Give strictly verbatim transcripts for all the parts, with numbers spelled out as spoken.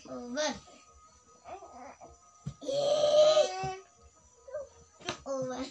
Over. Over.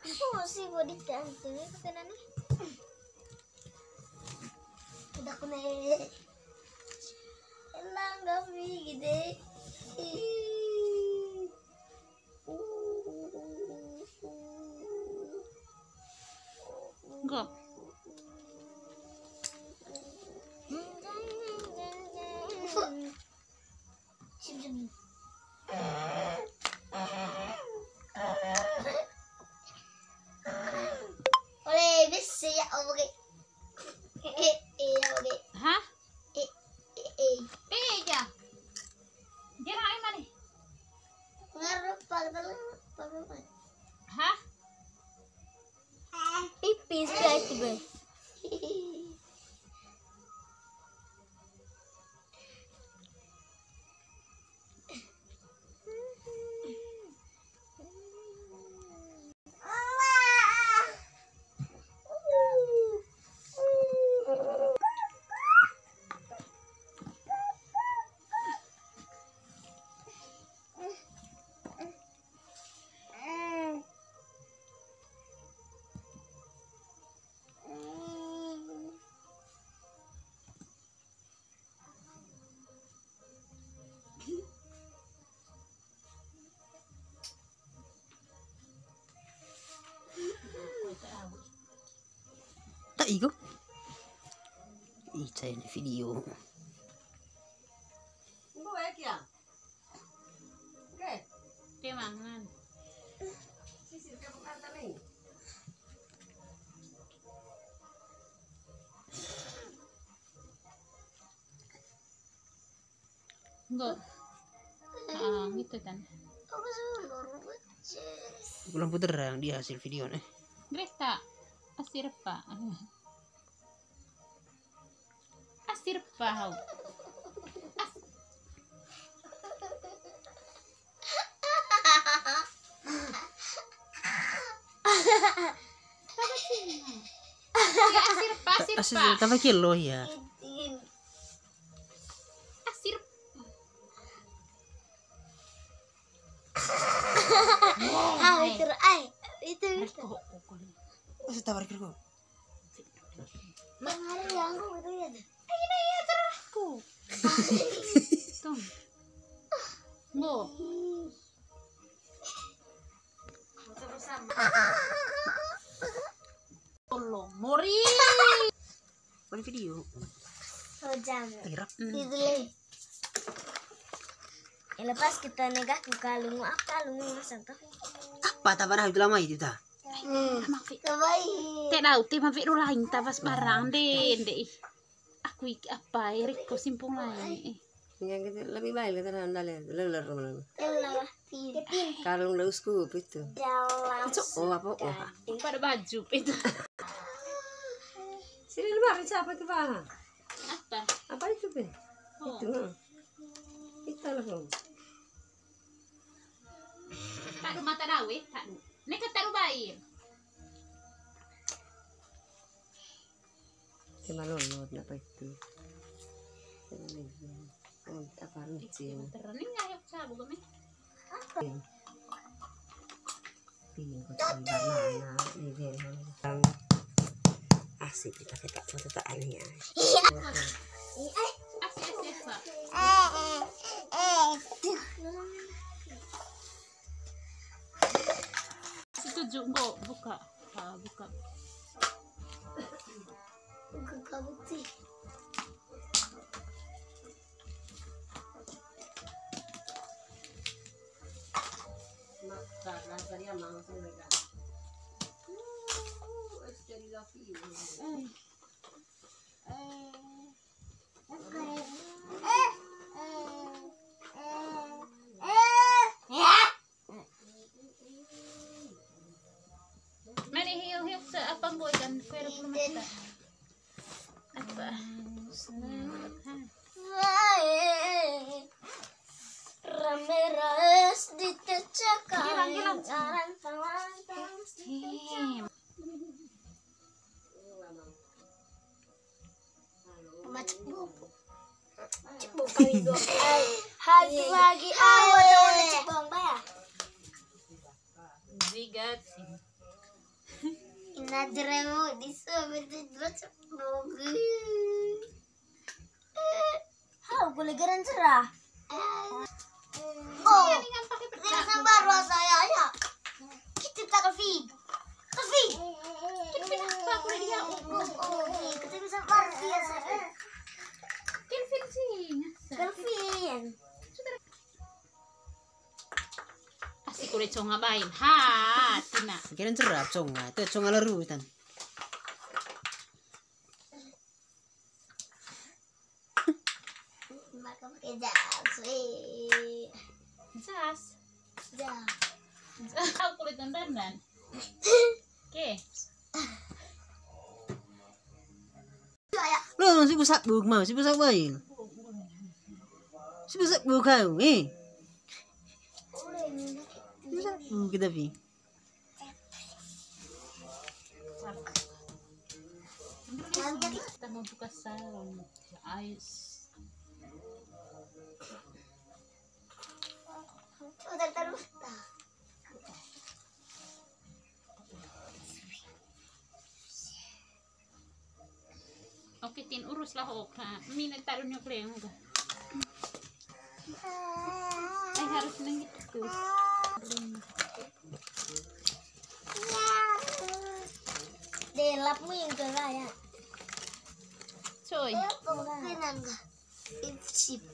Aku masih body cancer, aku kena nih. Udah aku nih. Elang gak pergi deh. Enggak. Oleh, bisa ya, oke. Eh, eh, ya, oke. Hah? Eh, eh, eh. Eh, ya. Dia naik mana? Ngarep, Pak, tolong, Pak, Pak. Hah? Pipis, guys, guys. Tak iku. Ih, saya ini video. Oke, mangan. Enggak. Ah, gitu kan. Aku lampu terang di hasil video nih. Greta, asir apa? Asir apa hau? As- Ya, asir apa, asir apa? Asir tambah kilo ya. Asir. Ah, itu, ay, itu, itu. Asir tambah kilo. Mangari yang aku gitu ya. Ay, ini ya, terahku. Tuh. Bo. Tolong, Mori. Bukan video. Hojam. Irap. Hmm. Gitu, Le. Ya, lepas kita negah ke kalung, ah, kalung masang ke. Apa tak pernah itu lama itu, ta? Hmm. Mafi. Terbaik. Teh dau, teh mafi ru lain, ta pas barang, deh, deh. Aku iki apa, Erik ko simpung lain, eh. Yang gitu, lebih baik, kita dalam dalam, leler, leler. Leler. Kalung le uskup itu. Dalam. Itu, oh, apa, oh. Pada baju itu. Sini lu, Bang, siapa itu, Bang? Apa? Apa itu, Bang? Oh. Itu, ha. Itu lah, Bang. Tak ada mata dawe, tak ada. Neka tak ada bayi. Cuma lolot, napa itu? Cuma lolot. Oh, apa lucu? Ini nggak ada sabu, kami. Apa? Ini kok tambah mana? Ini dia. Asik kita, kita foto tak aneh ya. Iya. Asik, asik, Pak. Setuju, Mbok, buka. Ah, buka. Buka kabut sih. Panggojan, kue dua puluh mata. Apa? Rameras di tecakai. Gilang, gilang. Larang talantang di tecakai. Macet bubu. Cebong kami dua kali. Hati lagi, ayo. Cebong, Baya. Zigat. Ina jeremu di sebelah cebong. Hau, boleh garan cerah. Oh, ini sambar bahasa ya, ya. Kita tak Kevin. Kevin. Kevin apa aku dia? Oh, oh, oh, kita bisa party ya, saya. Kevin sih. Kevin. Asik udah conga bain. Ha, Tina. Kira cerah conga. Tuh conga larutan. Maka pakai jas, weh. Jas. Jas. Aku kulit dandan. Oke. Lo, si busak buk mau, si busak bain. Si busak buk kau, eh. Busak buk kita pi. Kita mau buka salon, guys. Oke, Tin, uruslah, ok. Ha, mina taruh nyok leng, ok. Ay, harus nang gitu. Delap mu yang kena ya. Coy. Kemungkinan kah? Ipsip.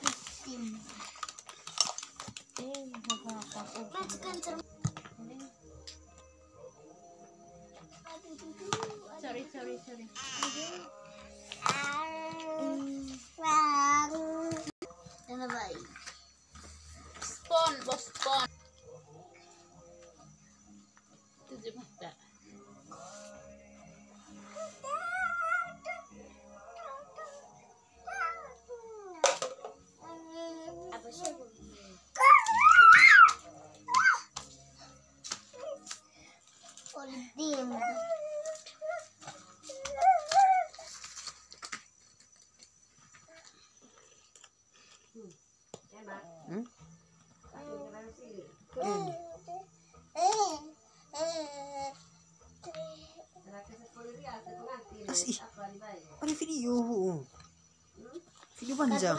Ipsim. Eh, apa, apa, apa. Masukkan cermin. Sorry, sorry, sorry. Spon, bos, spon. Tujuh mata. Apa sih? Hmm? As, ih. Ada video. Video panjang.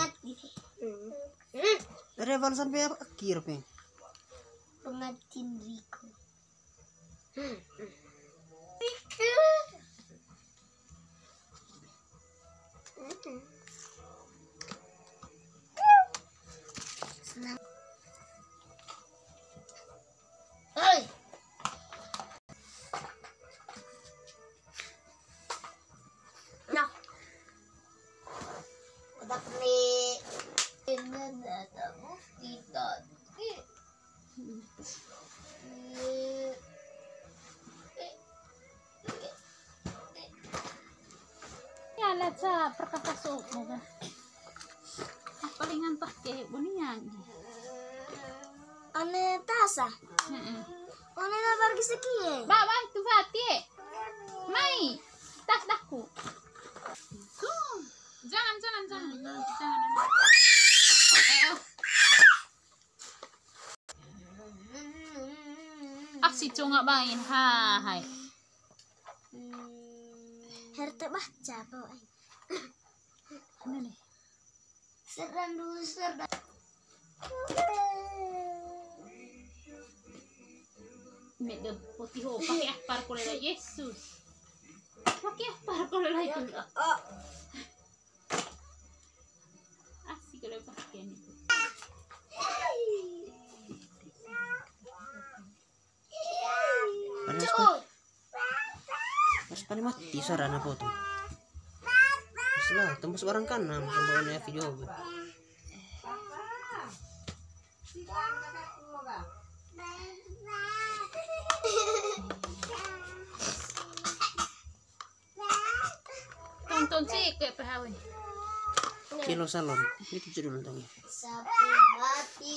Dari awal sampai akhir, Pe. Pengantin Riko. Hei. Nah. Udah kena. Ini ada bukti tadi. Ya, lah, sa, perkakas, oh, moga. Ah, palingan pake bunian. Ane tasa. Heeh. One na pergi sekie. Ba, ba, itu Fatie. Mai. Tas daku. Tuh. Jangan, jangan, jangan. Jangan. Eh, oh. Ah, si conga bain, ha, hai. Harta baca, po, ai. Mana nih? Serang dulu, serang. Meda poti ho, pake apar ko lela, Yesus. Pake apar ko lela itu. Oh. Asik kalau pakai nih. Panas, Pak. Pas paling mati suara anak potong. Terus lah, tembus barang kan, nah, sama video gue. Kunci ke P H W. Kilo Salon. Itu judul nontonnya. Sapi mati,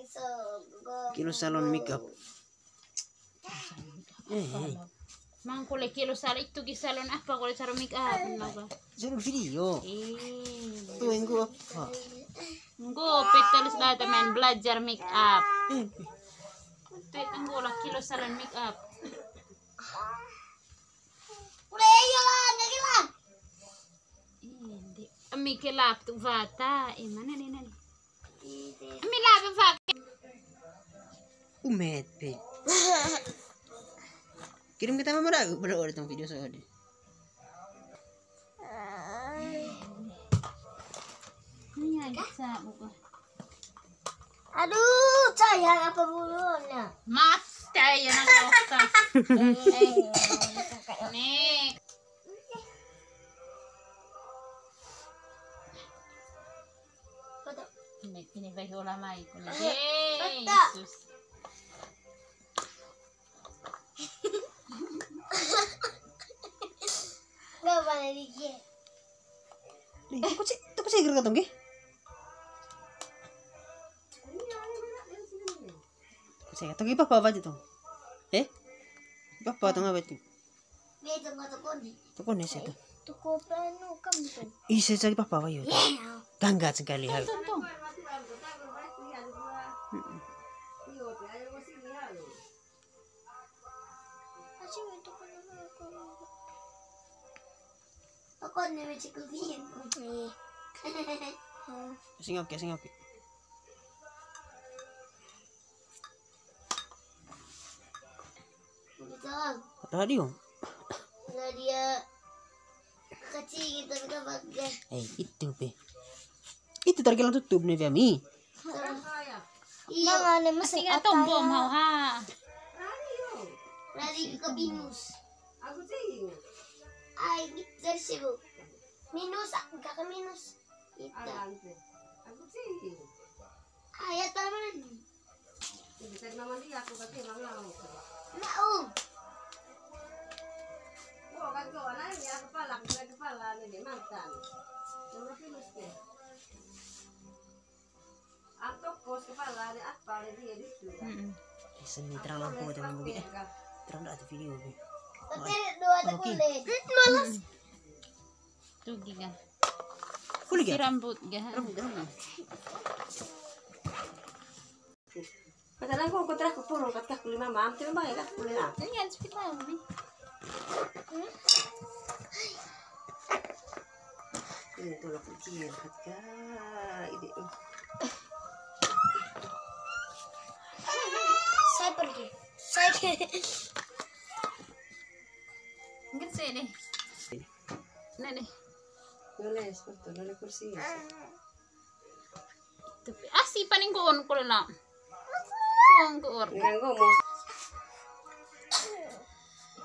sogok. Kilo Salon makeup. Eh, eh. Mang kole Kilo Salon itu ki salon apa kole salon makeup, maka? Judul video. Eh. Tuh, yang gua apa? Nggo petelis lah teman belajar makeup. Eh. Tuh, nggo lah Kilo Salon makeup. Udah, iya lah, nggak gila. Ih, di-, emi ke lap tu vata. Eh, mana nih, nani? Emi lap vata. Umet, pe. Kirim kita mama dah, pada orang tong video soal deh. Ini aja, sa, buka. Aduh, sayang apa bulunya? Mas, cahaya nang kosong. Nih. Ini, ini baik olah mai, ini. Eh, Yesus. Nggak boleh dikit. Nih, tuku cik, tuku cik, gerga tong, ge. Tuku cik, tuku apa, apa aja tong? Eh? Apa, apa tong, apa itu? Dia itu nggak tuku nih. Tuku nih, situ. Tuku apa, anu, kamu tuh? Ih, saya cari papa, ayo. Iya. Gangga sekali, hal. Tuh, tuh, tuh. Mm-mm. Aku ni macam kucing. Iya. Sing oke, sing oke. Betul. Radio. Radio kecil gitu, betul, bagus. Eh, itu, pe. Itu tadi kalau tutup nih, Fahmi. Iya. Mama, nih, masih Masih ada tombol ya. Mau, ha. Lari ke Binus. Aku sih. Ai, gitu dari sibuk. Minus, enggak ke minus. Itu. Aku sih. Ayat apa lagi? Bisa mama dia, aku kata emang mau. Nah, um. Wah, kan kau anak ya, kepala, kepala, kepala, ini mantan. Nomor Binus deh. Antok kos kepala ada apa ada dia di situ. Mm-mm. Eh, seni terang lampu macam begini. Eh, terang dah ada video, be. Oke, dua ada kulit. Malas. Tuh, giga. Kulit, ya? Si rambut, ga. Rambut, rambut. Kata nang ko kontrak ko purung, kata kuli mama, am, tiba bang, kata kuli lah. Ini kan speed mami. Ini tuh lah kucing, kata ini. Saya pergi. Saya pergi. Mungkin saya nih. Nah, nih. Boleh, seperti boleh kursi. Tapi asi paling koon ko la. Koon ko or. Enggak, enggak mau.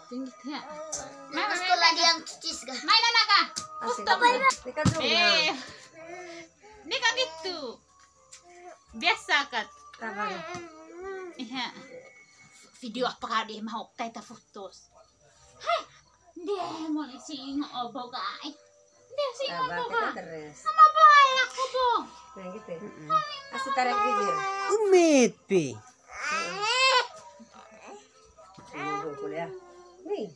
Tinggi ya. Nah, sekolah dia yang cuci segala. Main anak ah. Asik. Stop. Ini kan rumah. Eh. Ini kan gitu. Biasa kat. Sabar. Iya. Video apa kali mau kita fotos. Hai. Dia mau sing obo kai. Dia sing obo kai. Sama bae aku tuh. Nah, gitu. Asik tarik bibir. Umit, pi. Ini kuliah. Nih.